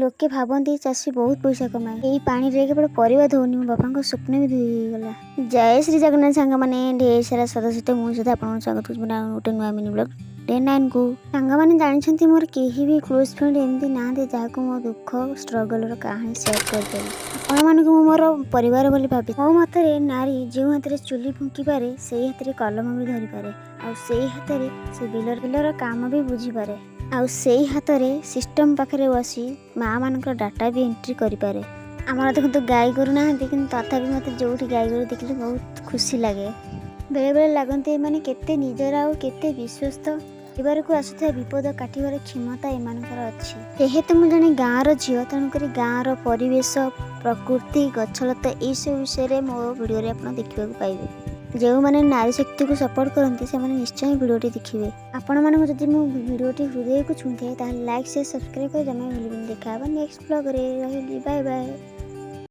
ଲୋକେ ଭାବନ୍ତି ଚାଷୀ ବହୁତ ପଇସା କମାଏ। ଏଇ ପାଣିରେ କେବଳ ପରିବା ଧୋଉନି, ମୋ ବାପାଙ୍କ ସ୍ୱପ୍ନ ବି ଧୋଇ ହେଇଗଲା। ଜୟ ଶ୍ରୀ ଜଗନ୍ନାଥ ସାଙ୍ଗମାନେ, ଢେର ସାରା ସଦସ୍ୟ ମୁଁ ସହିତ ଆପଣଙ୍କୁ ସ୍ୱାଗତ କରୁଛି ମୋର ଗୋଟେ ନୂଆ ମିନି ବ୍ଲଗ୍ ଡେ 9କୁ। ସାଙ୍ଗମାନେ ଜାଣିଛନ୍ତି, ମୋର କେହି ବି କ୍ଲୋଜ୍ ଫ୍ରେଣ୍ଡ ଏମିତି ନାହାନ୍ତି ଯାହାକୁ ମୋ ଦୁଃଖ ଷ୍ଟ୍ରଗଲର କାହାଣୀ ସେୟାର କରିଦେବି। ଆପଣମାନଙ୍କୁ ମୁଁ ମୋର ପରିବାର ବୋଲି ଭାବି। ମୋ ମତରେ ନାରୀ ଯେଉଁ ହାତରେ ଚୁଲି ଫୁଙ୍କିପାରେ, ସେଇ ହାତରେ କଲମ ବି ଧରିପାରେ, ଆଉ ସେଇ ହାତରେ ସେ ବିଲର କାମ ବି ବୁଝିପାରେ, ଆଉ ସେଇ ହାତରେ ସିଷ୍ଟମ୍ ପାଖରେ ବସି ମାଆ ମାନଙ୍କର ଡାଟା ବି ଏଣ୍ଟ୍ରି କରିପାରେ। ଆମର ଦେଖନ୍ତୁ ଗାଈ ଗୋରୁ ନାହାନ୍ତି, କିନ୍ତୁ ତଥାପି ମୋତେ ଯେଉଁଠି ଗାଈ ଗୋରୁ ଦେଖିଲେ ବହୁତ ଖୁସି ଲାଗେ। ବେଳେବେଳେ ଲାଗନ୍ତି ଏମାନେ କେତେ ନିଜର ଆଉ କେତେ ବିଶ୍ୱସ୍ତ। ପରିବାରକୁ ଆସୁଥିବା ବିପଦ କାଟିବାର କ୍ଷମତା ଏମାନଙ୍କର ଅଛି। ଯେହେତୁ ମୁଁ ଜଣେ ଗାଁର ଝିଅ, ତେଣୁକରି ଗାଁର ପରିବେଶ, ପ୍ରକୃତି, ଗଛଲତା ଏଇସବୁ ବିଷୟରେ ମୋ ଭିଡ଼ିଓରେ ଆପଣ ଦେଖିବାକୁ ପାଇବେ। ଯେଉଁମାନେ ନାରୀ ଶକ୍ତିକୁ ସପୋର୍ଟ କରନ୍ତି, ସେମାନେ ନିଶ୍ଚୟ ଭିଡ଼ିଓଟି ଦେଖିବେ। ଆପଣମାନଙ୍କୁ ଯଦି ମୋ ଭିଡ଼ିଓଟି ହୃଦୟକୁ ଛୁଇଁଥାଏ, ତାହେଲେ ଲାଇକ୍, ସେୟାର, ସବସ୍କ୍ରାଇବ୍ କରି ଜମା ଭୁଲିବେନି। ଦେଖା ହେବ ନେକ୍ସଟ ବ୍ଲଗରେ। ରହିଲି, ବାଏ ବାଏ।